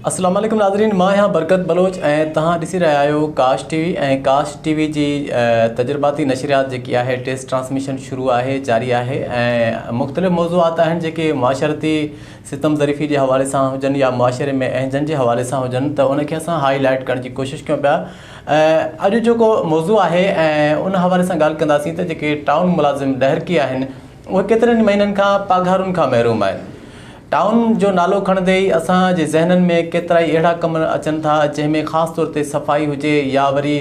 السلام عليڪم ناظرين مان آهيان برڪت بلوچ ۽ توهان ڏسي رهيا آهيو Kash T V ۽ Kash T V جي تجرباتي نشريات جيڪي آهي ٽيسٽ ٽرانسميشن شروع آهي جاري آهي ۽ مختلف موضوعات آهن جيڪي معاشرتي ستم ظريفي جي حوالي سان هجن يا معاشري ۾ اهنجن جي حوالي سان هجن ته ان کي اسان هائي لائيٽ ڪرڻ جي ڪوشش ڪيون پيا اڄ جيڪو موضوع آهي ۽ ان حوالي سان ڳالهه ڪنداسين ته جيڪي ٽائون ملازم ڏهرڪي آهن اهي ڪيترن ئي مهينن کان پگهارن کان محروم آهن ٽائون جو نالو کڻندي ئي اسان جي ذهنن ۾ ڪيترائي اهڙا ڪم اچن ٿا جنهن ۾ خاص طور تي صفائي هجي يا وري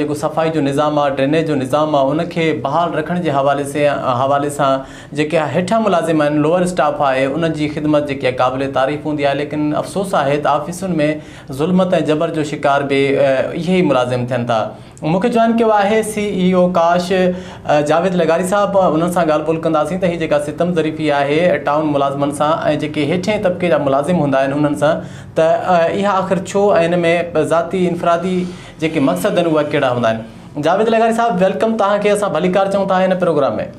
جيڪو صفائي جو نظام آهي ڊرينيج جو نظام آهي ان کي بحال رکڻ جي حوالي سي حوالي سان جيڪي هيٺيان ملازم آهن لوئر اسٽاف آهي انهن جي خدمت جيڪي قابل تعريف هوندي آهي ليڪن افسوس آهي ته آفيسن ۾ ظلمت ۽ جبر جو شڪار به اهي ئي ملازم ٿين ٿا. مون کي جوائن ڪيو آهي سي اي او ڪاش جاويد لغاري صاحب انهن سان ڳالهه ٻولهه ڪنداسين ته هي جيڪا ستم ظريفي آهي ٽائون ملازمن سان ۽ جيڪي هيٺين طبقي جا ملازم هوندا آهن انهن سان ته اها آخر ڇو ۽ ان ۾ ذاتي انفرادي جيڪي مقصد آهن اهي ڪهڙا هوندا آهن جاويد لغاري صاحب welcome توهان کي اسان ڀليڪار چئون ٿا هن پروگرام ۾.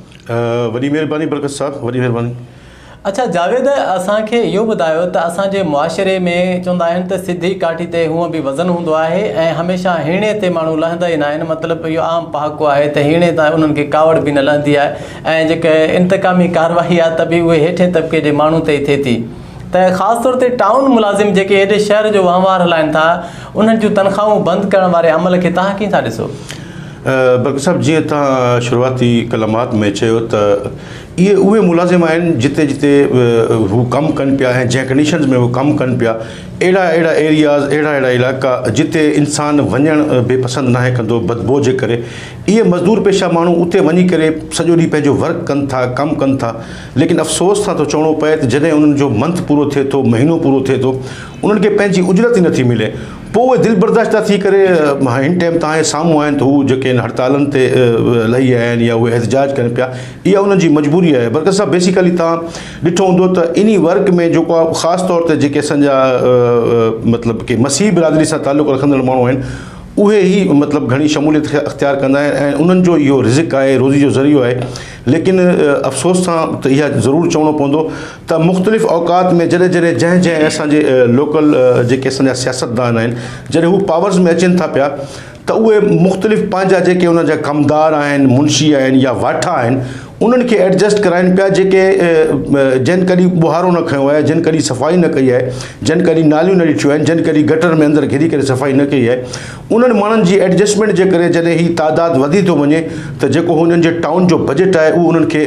وڏي مهرباني برڪت صاحب وڏي مهرباني. اڇا جاويد اسان کي اهو ٻڌايو ته اسان جي معاشري ۾ چوندا آهن ته سڌي ڪاٺي تي هونء به وزن هوندو آهي ۽ هميشه هيڻي تي ماڻهو لهندا ئي ناهن مطلب اهو عام پهاڪو آهي ته هيڻي تان انهن کي ڪاوڙ به نه لهندي آهي ۽ جيڪا انتقامي ڪارروائي آهي ته به اهي هيٺين طبقي جي ماڻهو تي ئي ٿئي ٿي ته خاص طور تي ٽائون ملازم جيڪي هيڏي شهر جو وهنوار هلائن ٿا انهن جون تنخواهون بند ڪرڻ واري عمل کي توهان ڪيئن ٿا ڏسو؟ برڪت صاحب جيئن توهان شروعاتي ڪلمات ۾ چيو ته اهي اهي ملازم آهن جتي جتي هو ڪم ڪن پيا ۽ جنهن ڪنڊيشنز ۾ هو ڪم ڪن پيا اهڙا اهڙا ايرياز اهڙا اهڙا علائقا جتي انسان وڃڻ به پسند ناهي ڪندو بدبوء جي ڪري اهي مزدور پيشه ماڻهو اتي وڃي ڪري سڄو ڏينهن پنهنجو ورڪ ڪن ٿا ڪم ڪن ٿا ليڪن افسوس سان ٿو چوڻو پئي ته جڏهن انهن جو منٿ پورو ٿئي ٿو مهينو پورو ٿئي ٿو انهن کي پنهنجي اجرت ئي نٿي ملي پوء اهي دل برداشته ٿي ڪري هن ٽائيم توهان جي سامهون آهن ته هو جيڪي آهن هڙتالن تي لهي آيا آهن يا اهي احتجاج ڪن پيا اها انهن جي مجبوري آهي برڪت صاحب بيسيڪلي توهان ڏٺو هوندو ته انهي ورڪ ۾ جيڪو آهي خاص طور تي جيڪي اسان جا مطلب ڪي مسيحي برادري سان تعلق رکندڙ ماڻهو آهن اهي ئي مطلب گهڻي شموليت اختيار ڪندا آهن ۽ انهن جو اهو رزق آهي روزي جو ذريعو آهي ليڪن افسوس سان ته اها ضرور چوڻو پوندو ته مختلف اوقات ۾ جڏهن جڏهن جنهن جنهن اسان جي لوڪل جيڪي اسان جا سياستدان آهن جڏهن هو پاورز ۾ اچن ٿا پيا ته اهي مختلف پنهنجا جيڪي انهن جا ڪمدار آهن منشي آهن يا واٺا آهن انهن کي ايڊجسٽ ڪرائن پيا جيڪي جن ڪڏهن ٻهارو نه کنيو آهي جن ڪڏهن صفائي نه ڪئي آهي جن ڪڏهن ناليون نه ڏٺيون آهن جن ڪڏهن گٽر ۾ اندر گهري ڪري صفائي نه ڪئي آهي انهن ماڻهن جي ايڊجسٽمينٽ جي ڪري جڏهن هي تعداد وڌي ٿو وڃي ته جيڪو هنن جي ٽائون جو بجيٽ آهي اهو انهن کي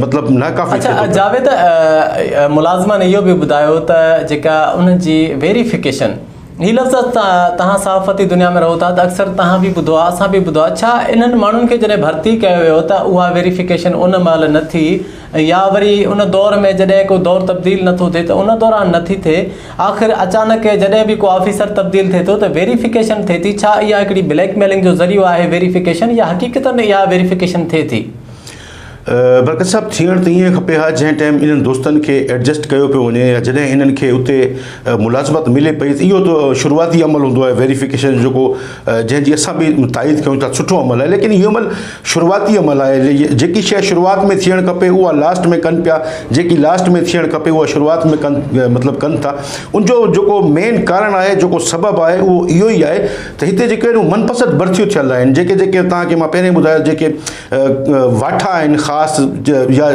مطلب ناڪافي ٿئي ٿو اڇا جاويد ملازمن اهو به ٻڌايو ته جيڪا انهن جي ويريفڪيشن هي لفظ توهان صحافتي دنيا ۾ رهو ٿا ته اڪثر توهان به ٻڌو آهي اسان به ٻڌو آهي ڇا انهن ماڻهن کي جڏهن ڀرتي ڪيو ويو ته اها ويريفڪيشن ان مهل نه ٿي يا وري ان دور ۾ جڏهن ڪو دور تبديل نه ٿو ٿئي ته ان دوران نه ٿي ٿئي آخر اچانڪ جڏهن به ڪو آفيسر تبديل ٿئي ٿو ته ويريفڪيشن ٿئي ٿي، ڇا اها هڪڙي بليڪ ميلنگ جو ذريعو آهي ويريفڪيشن يا حقيقتن اها ويريفڪيشن ٿئي ٿي؟ برڪت صاحب ٿيڻ ته ائين کپي ها جنهن ٽائيم انهن دوستن کي ايڊجسٽ ڪيو پيو وڃي يا جڏهن انهن کي اتي ملازمت ملي پئي ته اهو ته شروعاتي عمل هوندو آهي ويريفڪيشن جيڪو جنهن جي اسان به تائيد ڪيون ٿا سٺو عمل آهي ليڪن اهو عمل شروعاتي عمل آهي جيڪي شيء شروعات ۾ ٿيڻ کپي اها لاسٽ ۾ ڪن پيا جيڪي لاسٽ ۾ ٿيڻ کپي اها شروعات ۾ ڪن مطلب ڪن ٿا ان جو جيڪو مين ڪارڻ آهي جيڪو سبب آهي اهو اهو ئي آهي ته هتي جيڪي اهڙيون من پسند ڀرتيون ٿيل آهن جيڪي جيڪي توهان کي مان پهرين ٻڌايو جيڪي واٺا آهن خاص يا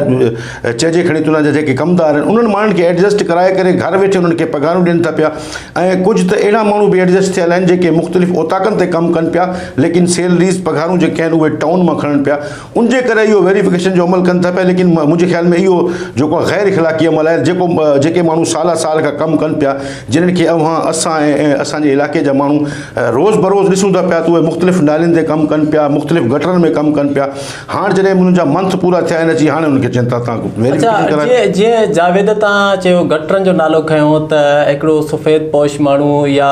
چئجي کڻي ته انهن جا جيڪي ڪمدار آهن انهن ماڻهن کي ايڊجسٽ ڪرائي ڪري گهر ويٺي انهن کي پگهارون ڏين ٿا پيا ۽ ڪجهه ته اهڙا ماڻهو به ايڊجسٽ ٿيل آهن جيڪي مختلف اوطاقن تي ڪم ڪن پيا ليڪن سيلريز پگهارون جيڪي آهن اهي ٽائون مان کڻن پيا ان جي ڪري اهو ويريفڪيشن جو عمل ڪن ٿا پيا ليڪن منهنجي خيال ۾ اهو جيڪو غير اخلاقي عمل آهي جيڪو جيڪي ماڻهو سالا سال کان ڪم ڪن پيا جنھن کي اوهان اسان ۽ اسان جي علائقي جا ماڻهو روز بروز ڏسون ٿا پيا ته اهي مختلف نالين تي ڪم ڪن پيا مختلف گٽرن ۾ ڪم ڪن پيا هاڻ جڏهن انهن جا منٿ پورا ٿيا آهن اچي هاڻي انهن کي چين ٿا تان ويريفڪيشن ڪرايو. اڇا جيئن جاويد تان چيو گٽرن جو نالو کنيو ته هڪڙو سفيد پوش ماڻهو يا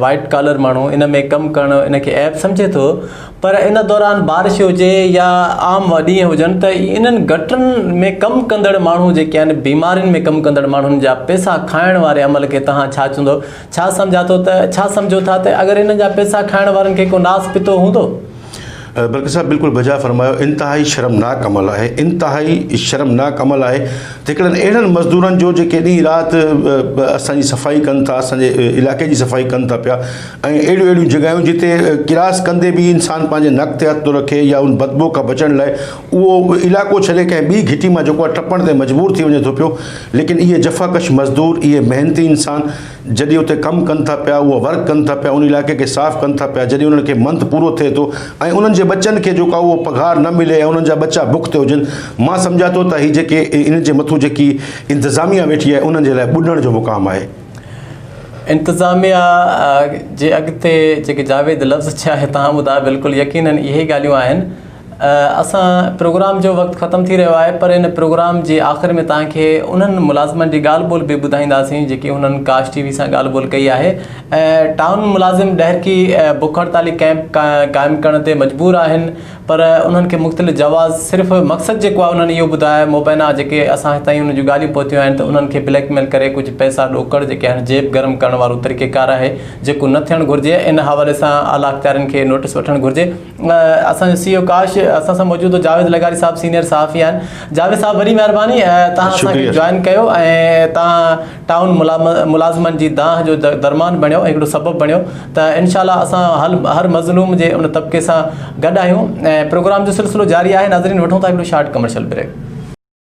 وائيٽ ڪالر ماڻهو ان ۾ ڪم ڪرڻ ان کي عيب سمجهي ٿو پر ان دوران بارش هجي يا عام ڏينهن هجن ته انهن گٽرن ۾ ڪم ڪندڙ ماڻهو جيڪي آهن بيمارين ۾ ڪم ڪندڙ ماڻهن جا پئسا کائڻ واري عمل کي توهان ڇا چوندو ڇا سمجها ٿو ته ڇا سمجهو ٿا ته اگر انهن جا پئسا کائڻ وارن کي ڪو ناس پتو هوندو؟ برڪت صاحب بلڪل بجا فرمايو انتهائي شرمناڪ عمل آهي انتهائي شرمناڪ عمل آهي ته هڪڙن اهڙن مزدورن جو جيڪي ڏينهن رات اسان جي صفائي ڪن ٿا اسان جي علائقي جي صفائي ڪن ٿا پيا ۽ اهڙيون اهڙيون جڳهيون جتي ڪراس ڪندي به انسان پنهنجي نڪ تي هٿ ٿو رکي يا ان بدبو کان بچڻ لاء اهو علائقو ڇڏي ڪنهن ٻي گهٽي مان جيڪو آهي ٽپڻ تي مجبور ٿي وڃي ٿو پيو ليڪن اهي جفاڪش مزدور اهي محنتي انسان جڏهن اتي ڪم ڪن ٿا پيا اهو ورڪ ڪن ٿا پيا ان علائقي کي صاف ڪن ٿا پيا جڏهن انهن کي منٿ پورو ٿئي ٿو ۽ انهن جي ٻچن کي جيڪو اهو پگهار نه ملي ۽ انهن جا ٻچا بک تي هجن مان سمجهان ٿو ته هي جيڪي انهن جي مٿو جيڪي انتظاميا ويٺي آهي انهن جي لاء ٻڏڻ جو مقام آهي. انتظاميا جي اڳتي جيڪي جاويد لفظ چيا آهي تهان ٻڌايو بلڪل يقينن اهي ئي ڳالهيون آهن اسان پروگرام جو وقت ختم ٿي رهيو آهي پر ان پروگرام جي آخر ۾ توهان کي انهن ملازمن جي ڳالهه ٻولهه به ٻڌائينداسين جيڪي انهن ڪاش ٽي وي سان ڳالهه ٻولهه ڪئي آهي ۽ ٽائون ملازم ڏهرڪي بک هڙتالي ڪئمپ قائم ڪرڻ تي مجبور آهن پر انهن کي مختلف جواز صرف مقصد جيڪو آهي انهن اهو ٻڌايو مبينا جيڪي اسان تائين انهن جون ڳالهيون پهتيون آهن ته انهن کي بليڪ ميل ڪري ڪجهه پئسا ڏوڪڙ جيڪي آهن جيب گرم ڪرڻ وارو طريقيڪار آهي جيڪو نه ٿيڻ گهرجي ان حوالي سان اعليٰ اختيارين کي نوٽس وٺڻ گهرجي اسان جو سي او ڪاش اسان سان موجود هو جاويد لغاري صاحب سينيئر صحافي آهن جاويد صاحب وڏي مهرباني تهان اسان کي جوائن ڪيو ۽ تهان ٽائون ملازمن جي دانهن جو درمان بڻيو هڪڙو سبب بڻيو ته انشاء الله اسان هر مظلوم جي ان طبقي سان گڏ آهيون ۽ پروگرام جو سلسلو جاري آهي ناظرين وٺون ٿا هڪڙو شارٽ ڪمرشل بريڪ.